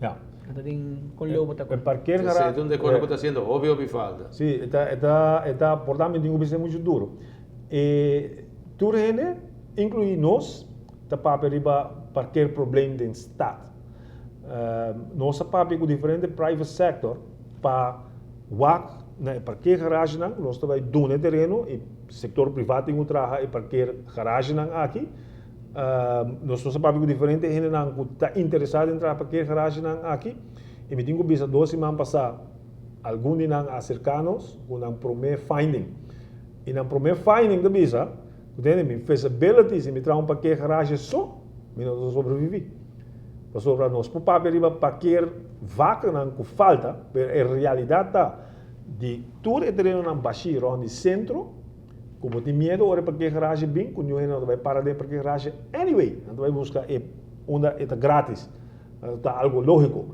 Ja. Anto den kon leu bo ta E parkeergarage. Esei ta un dekoro ku ta hasiendo hopi hopi falta. Si, e ta e ta e ta por ta mi tin ku bisa muchu duro. E tur hende, inkluí nos, ta papia riba parkeerprobleem den stad. Nos a papia ku diferente private sector pa wak na e parkeergaragenan ku nos ta bai duna e tereno i sektor privat tin ku traha e parkeergaragenan aki. Nos nos a papia ku diferente hendenan ku ta interesá den traha parkeergaragenan aki i mi tin ku bisa dos siman pasá algun di nan a aserká nos ku nan promé finding. I nan promé finding ta bisa ku tende mi feasibility si mi traha un parkeergarage so mi no ta sobreviví. Pasobra nos por papia riba parkeervakennan ku falta pero e realidat ta di tur e terenonan bashí rònt di sentro, Ku bo tin miedu ora e parkeergarage bin ku niun hende no ta bai para den e parkeergarage anyway. Nan ta bai buska e unda e ta gratis. Ta algo lógiko.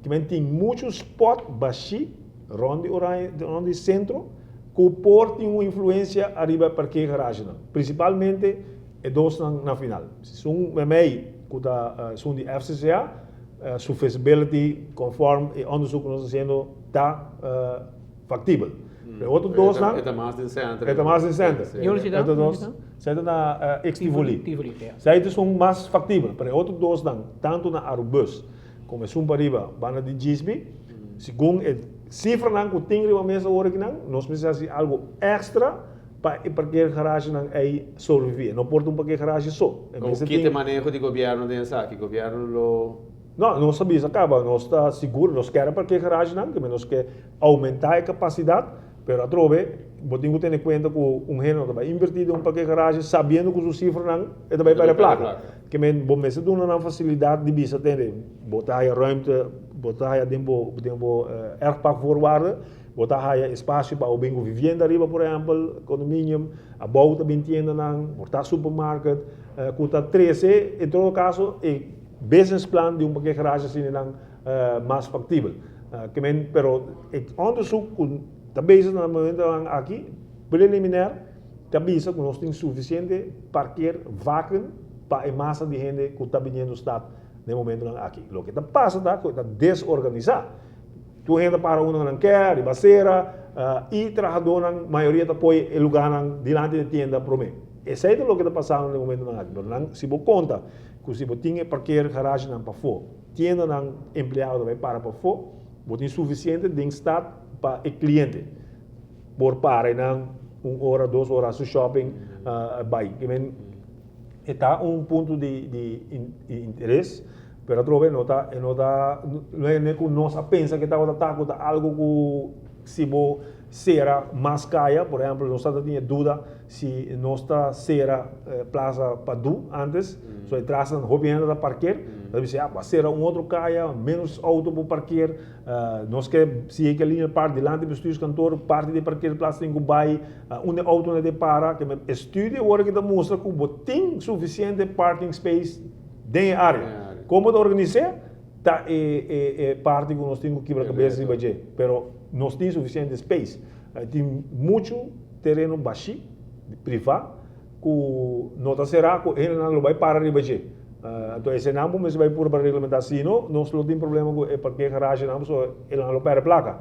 Kimen tin muchu spòt bashí rònt di Oranje, rònt di sentro ku por tin un influensia ariba e parkeergaragenan. Prinsipalmente e dosnan na final. Esun memei ku ta esun di FCCA su feasibility konform e onderzoek ku nos ta hasiendo ta Factibel. E otro dosnan. E ta mas den center. E ta mas den center. Y ora si ta? E otro dos, Zij ta na ex Tivoli. Tivoli, ja. Zij ta esun mas factibel, pero e otro dosnan, tanto na Arubus como esun pariba banda di Gisby, segun e cifranan cu tin riba mesa ora akinan, nos mester haci algo extra pa e parkeergaragenan ey sobrevivi. E no por ta un parkeergarage so. E Con mester kite tin. maneho di gobierno den esaki? Gobierno lo. No, nos a bisa caba, nos ta sigur, nos kier e parkeergaragenan, kimen nos ke Oumentá e kapasidat, pero atrobe bo tin ku tene kuenta ku un hende no ta bai invertí den un parkeergarage sabiendo ku su sifranan e ta bai pèrdè plaka. Ke men bo mester duna nan fasilidat di bisa tende bo ta haya ruimte, bo ta haya den bo den bo erfpachtvoorwaarden, bo ta haya espasio pa bo bin ku vivienda ariba por ehèmpel, condominium, abou ta bin tiendanan, por ta supermarket, ku ta trese en todo kaso e business plan di un parkeergarage asina nan mas faktibel. Ke men, pero e onderzoek ku ta bezig na momentonan aki, preliminar, ta bisa ku nos tin sufisiente parkeervakken pa e masa di hende ku ta biniendo stad na e momentonan aki. Loke ta pasa ta ku e ta desorganisá. Tur hende ta para unda nan ke, riba sera, i trahadónan mayoria ta poi e lugánan dilanti di tienda promé. Esei ta loke ta pasando na e momentonan aki. Pero nan, si bo konta ku si bo tin e parkeergaragenan pafó, Tiendanan empleado ta bai para pafó, bo tin sufisiente den stad pa e kliente por para einan un ora, dos ora hasi shopping bai. Ke men e ta un punto di di interes, pero atrobe no ta e no ta no e ku nos a pensa ke tabata ta ku ta algo ku si bo sera mas kaya, por ehempel nos tabata tin e duda Si nos ta sera Plaza Padu antes, so e trasnan hopi hende ta parkeer, ta bisa ya, bo a sera un otro kaya, menos auto por parkeer, nos ke sigui ke linear park dilanti bestuurskantoor, parti di parkeerplaats tin ku bai, unda e autonan ta para, ke men estudio awor aki ta mustra ku bo tin sufisiente parking space den e area. Kon bo ta organis'é ta e parti ku nos tin ku kibra kabes riba dje, pero nos tin sufisiente space. Tin muchu tereno bashí, privá, ku no ta será ku hendenan lo bai para riba dje. Anto esenan bo mester bai puru pa reglamentá, sino nos lo tin problema ku e parkeergaragenan pasobra enan lo pèrdè plaka.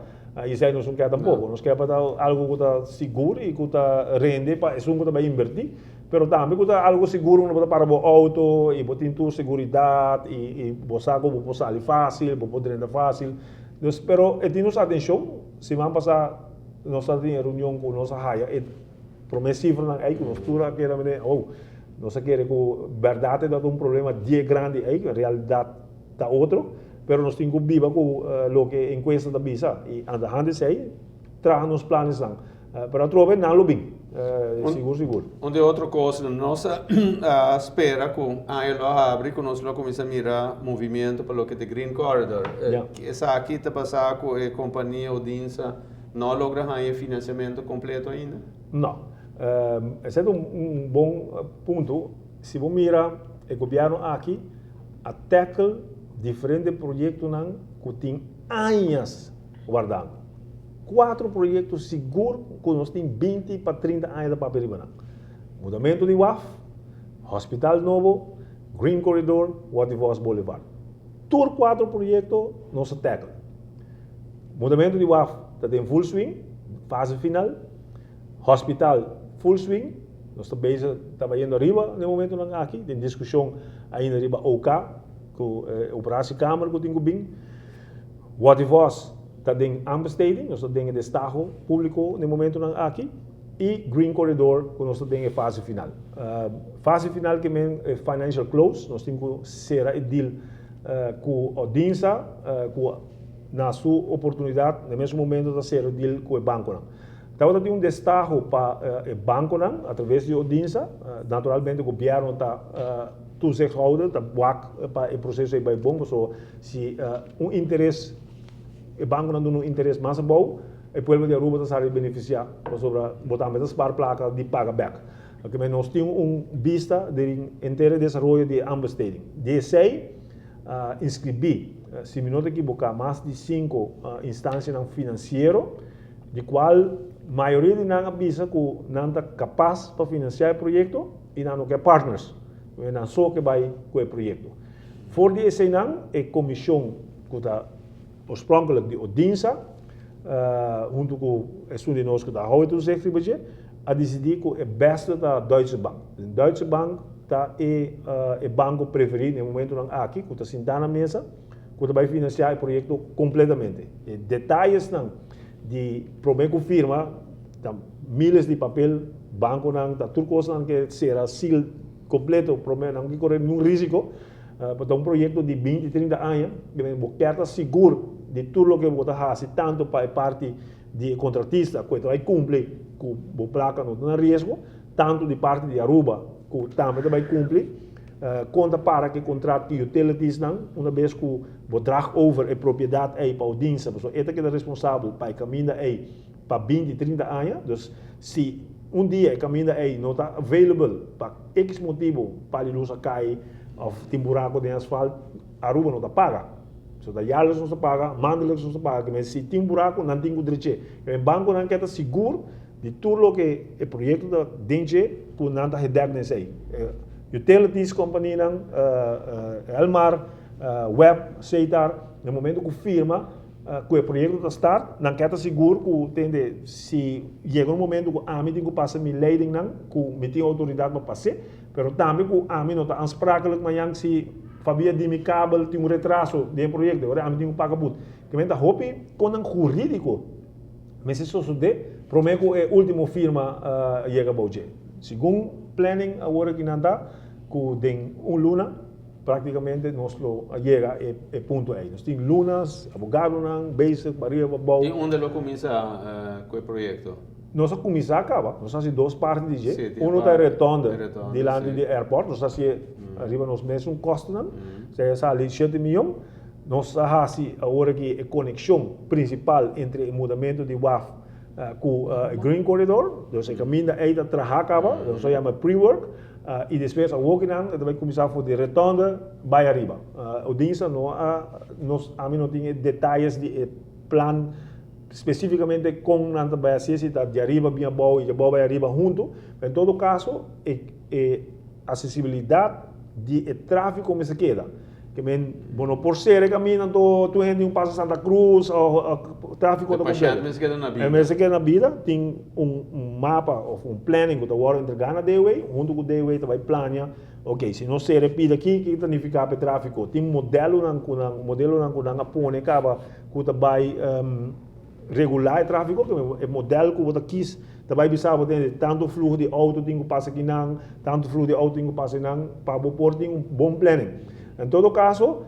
I esei nos no ke tampoko. Nos ke pa ta algu ku ta sigur i ku ta rende pa esun ku ta bai invertí, pero tambe ku ta algu sigur unda bo ta para bo outo i bo tin tur seguridat i bo sa ku bo por sali fásil, bo por drenta fásil. Dus, pero e tin nos atenshon. Siman pasá nos a tin e reunion ku nos a haya e promé sifranan ei ku nos tur a keda mene, oh, nos a kere ku bèrdat e tabata un problema die grandi ei, ku en realidat ta otro, pero nos tin ku biba ku loke e enkuesta ta bisa i andahante esei traha nos planesnan. Pero atrobe nan lo bin, sigur sigur. Un di otro kosnan, nos a spera ku aña lo a habri ku nos lo a kuminsá mira movimiento pa loke ta Green Corridor. Esaki ta pasá ku e kompania Odinsa no a logra haña e finansiamentu kompleto ainda? No. Esei ta un bon punto. Si bo mira e gobièrnu aki a tackle diferente proyektonan ku tin añas wardando. Cuatro proyecto sigur cu nos tin 20 pa 30 aña ta papia riba nan. Mudamento di waf, hospital nobo, Green Corridor, Watty Vos Boulevard. Tur cuatro proyecto nos a tackle. Mudamento di waf ta den full swing, fase final. Hospital full swing, nos ta bezig ta bayendo ariba na e momentonan aki, den discusion ainda riba OK cu e operatiekamer cu tin cu bin. Watervos ta den aanbesteding, nos ta den e destaho publico na e momentonan aki. Y Green Corridor cu nos ta den e fase final. Fase final ke men e financial close, nos tin cu cera e deal cu Odinsa cu na su oportunidad na e mesun momento ta cera e deal cu e banconan. Tabata tin un destaho pa e banconan a traves di Odinsa, naturalmente gobierno ta toezichthouder, ta wak pa e proceso ei bay bon, pasobra si un interes, e banconan duna un interes mas abou, E pueblo di Aruba ta sali beneficia pasobra bo tambe ta spaar placa di paga bek. Oke nos tin un bista den henter e desaroyo di e aanbesteding. Di esey a inscribi, si mi no ta ekiboca, mas di cinco instancianan financiero, di cual mayoria di nan a bisa cu nan ta capas pa financia e proyecto y nan no ke partners, nan so ke bay cu e proyecto. For di eseynan e comision cu ta Oorspronkelijk di Odinsa, huntu ku esun di nos ku ta hou e toezicht riba dje, a disidí ku e bèste ta Deutsche Bank. Deutsche Bank ta e e banko preferí na e momentunan aki ku ta sintá na mesa ku ta bai finansiá e proyekto kompletamente. E detayesnan di promé ku firma ta miles di papel, bankonan ta tur kosnan ke sera seal kompleto promé nan no ke kore niun risiko. Pa ta un proyecto di binti, trinta aña, bo kier ta sigur di tur loke bo ta haci, tanto pa e parti di e contratista cu e ta bay cumpli cu bo placa no ta na riesgo, tanto di parti di Aruba cu tambe ta bay cumpli. Con ta para cu e contrato di utilities nan, una bes cu bo draag over e propiedad ey pa Odinsa, pasobra e ta keda responsabel pa e caminda ey pa binti, trinta aña. Dus si un dia e caminda ey no ta available pa X motibo, pali luz a cay of tin buraco den asfalt, Aruba no ta paga. So ta jaarlijks nos ta paga, maandelijks nos ta paga. Kimen si tin buraco nan tin cu dreche. Kimen banconan ke ta sigur di tur loke e proyecto ta den dje cu nan ta gedekt den esey. Utilities companynan, Elmar, web, Setar, na momento cu firma cu e proyecto ta start, nan ke ta sigur cu tende si yega un momento cu ami tin cu pasa mi leidingnan, cu mi tin autoridad pa pas'e, pero tambe cu ami no ta aansprakelijk mañan si pabia di mi kabel tin un retraso den e proyecto, ora ami tin cu paga but. Ke men ta hopi konnan huridico mester sosode prome cu e ultimo firma yega bou dje. Segun planning awor aki nan ta cu den un luna, Práktikamente nos lo a yega e punto ei. Nos tin lunas, abogadonan bezig pa riba pa bou. I unda lo kuminsá ku e proyekto? Nos a kuminsá kaba. Nos a hasi dos parti di dje. Uno ta e rotonde dilanti di airport. Nos a hasi e riba nos mesun kostonan. Esei a sali shete miyon. Nos a hasi awor aki e konekshon prinsipal entre e mudamentu di waf ku e Green Corridor. Dus e kaminda ei ta traha kaba. Nos a yama pre-work. I despues awokinan e ta bai kuminsá for di rotonde bai ariba. Odinsa no a nos ami no tin e detayes di e plan spesífikamente kon nan ta bai hasié si ta di ariba bin abou i di abou bai ariba huntu. Pero en todo kaso e e asesibilidat di e tráfiko mester keda. Ke men bo no por sera e kaminda anto tur hende tin ku pasa Santa Cruz o tráfiko ta E pashènt mester keda na bida. E mester keda na bida. Tin un mapa òf un planning ku ta wòrdu entregá na DOW. Huntu ku DOW ta bai plania, ok, si nos sera e pida aki, kiko ta nifiká pa e tráfiko? Tin modelonan ku nan modelonan ku nan a pone kaba ku ta bai Regulá e tráfiko, ke e modèl ku bo ta kis ta bai bisa bo tende tantu fluho di outo tin ku pasa akinan, tantu fluho di outo tin ku pasa akinan, pa bo por tin un bon planning. En todo kaso,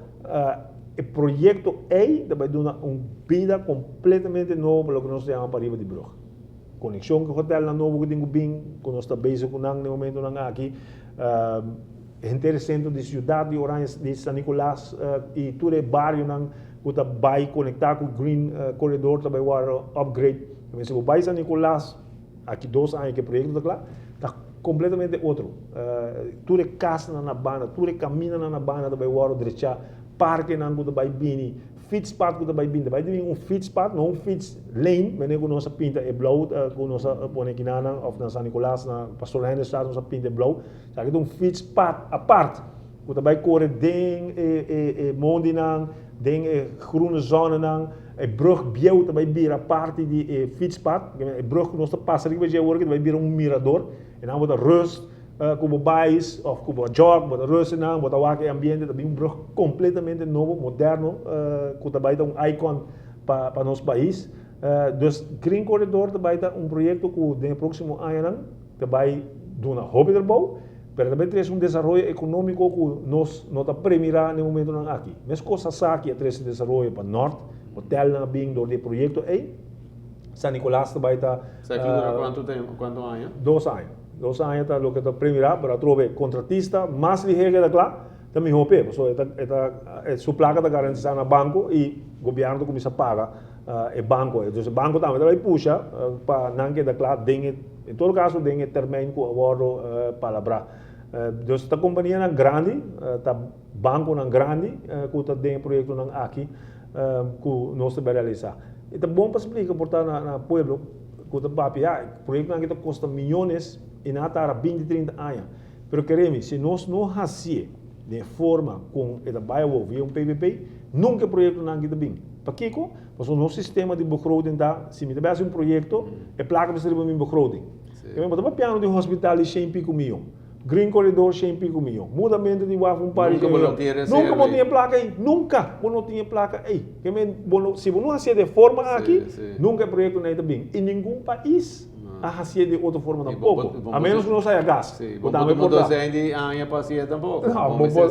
e proyekto ei ta bai duna un bida kompletamente nobo pa loke nos ta yama pariba di brug. Konekshon ku e hotèlnan nobo ku tin ku bin, ku nos ta bezig ku nan na e momentunan aki, henter e sentro di siudat di Oranje, di San Nicolas i tur e barionan ku ta bai konektá ku Green Corridor ta bai wòrdu upgrade. Si bo bai San Nicolas aki dos aña ku e proyekto ta kla, ta kompletamente otro. Tur e kasnan na banda, tur e kamindanan na banda ta bai wòrdu drechá, parkenan ku ta bai bini, fietspad ku ta bai bini, ta bai bini un fietspad, no un fiets lane, manera ku nos a pinta e blou ku nos a pone kinanan òf na San Nicolas na Pastoor Hendrickstraat nos a pinta e blou, esaki ta un fietspad apart. ku ta bai kore den e e e mondinan, den e groene zonenan, e brug bieu ta bai bira parti di e fietspad, e brug ku nos ta pasa riba dje awor aki ta bai bira un mirador, e nan bo ta rust ku bo bais òf ku bo jog, bo ta rust einan, bo ta wak e ambiente, ta bin un brug kompletamente nobo, moderno, ku ta bai ta un icon pa pa nos pais. Dus Green Corridor ta bai ta un proyekto ku den e próksimo añanan ta bai duna hopi trabou, pero ta bai trese un desaroyo ekonómiko ku nos no ta premirá na e momentonan aki. Meskos Sasaki a trese desaroyo pa nòrt, hotelnan a bin dor di e proyekto ei. San Nicolas ta bai ta. Esaki dura kuantu tempu, kuantu aña? Dos aña. Dos aña ta loke ta premirá, pero atrobe kontratista mas lihé keda kla, ta mihó p'e, pasobra e ta e ta su plaka ta garantisá na banko i gobièrnu ta kuminsá paga e banko. Entonces e banko tambe ta bai pusha pa nan keda kla den e, en todo kaso den e termijn ku a wòrdu palabrá. Dus ta kompanianan grandi, ta bankonan grandi ku ta den e proyektonan aki ku nos ta bai realisá. E ta bon pa splika por ta na pueblo ku ta papia, ya, e proyektonan aki ta kosta miyones i nan a tarda binti, trinta aña. Pero kere mi, si nos no hasié den e forma kon e ta bai awor via un PPP, nunka e proyektonan aki ta bin. Pakiko? Pasobra nos sistema di begroting ta, si mi ta bai hasi un proyekto, e plaka mester riba mi begroting. Kere mi, bo ta papiando di un hospital di shen i piko miyon, Green Corridor shen i piko miyon, mudamentu di waf un par di Nunka bo no tin e reserva Nunka bo ei. tin e plaka ei, nunka bo no tin e plaka ei. Kere mi, bo no, si bo no hasié di e forma aki, nunka e proyektonan ei ta bin. I ningun pais a hasié di otro forma tampoco, a menos ku nos haya gas, ku tambe por ta. Bo aña pa hasié tampoco. No, bo por,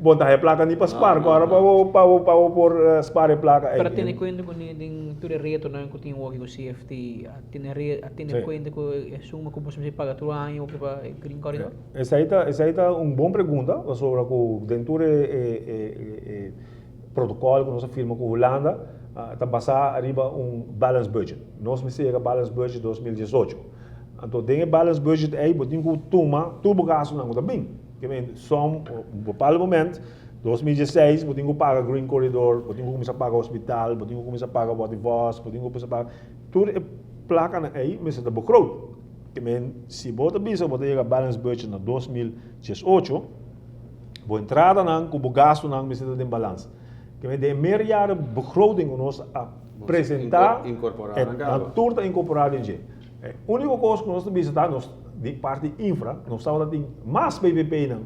bo ta haya plaka ni pa spar, ku ora pa bo, pa bo, pa bo por spar e plaka ei. Pero tene kuenta ku den tur e retonan ku tin woki ku CFT, a tene re, a tene kuenta ku e suma ku boso mester paga tur aña woki pa e Green Corridor? Esei ta, esei ta un bon pregunta, pasobra ku den tur e, e, e, e protokòl ku nos a firma ku Hulanda ta basá riba un balanced budget. Nos mester yega balanced budget 2018. Anto den e balanced budget ei bo tin ku tuma tur bo gastunan ku ta bin. Ke men som un bepaalde moment, 2016 bo tin ku paga Green Corridor, bo tin ku kuminsá paga hospital, bo tin ku kuminsá paga Watervos, bo tin ku kuminsá paga tur e plakanan ei mester ta begroot. Ke men si bo ta bisa bo ta yega balanced budget na 2018, Bo entradanan ku bo gastunan mester ta den balans. Ke men den e meerjaren begroting ku nos a presentá, e nan tur ta inkorporá den dje. E úniko kos ku nos ta bisa ta nos di parti infra, nos tabata tin mas PPP-nan.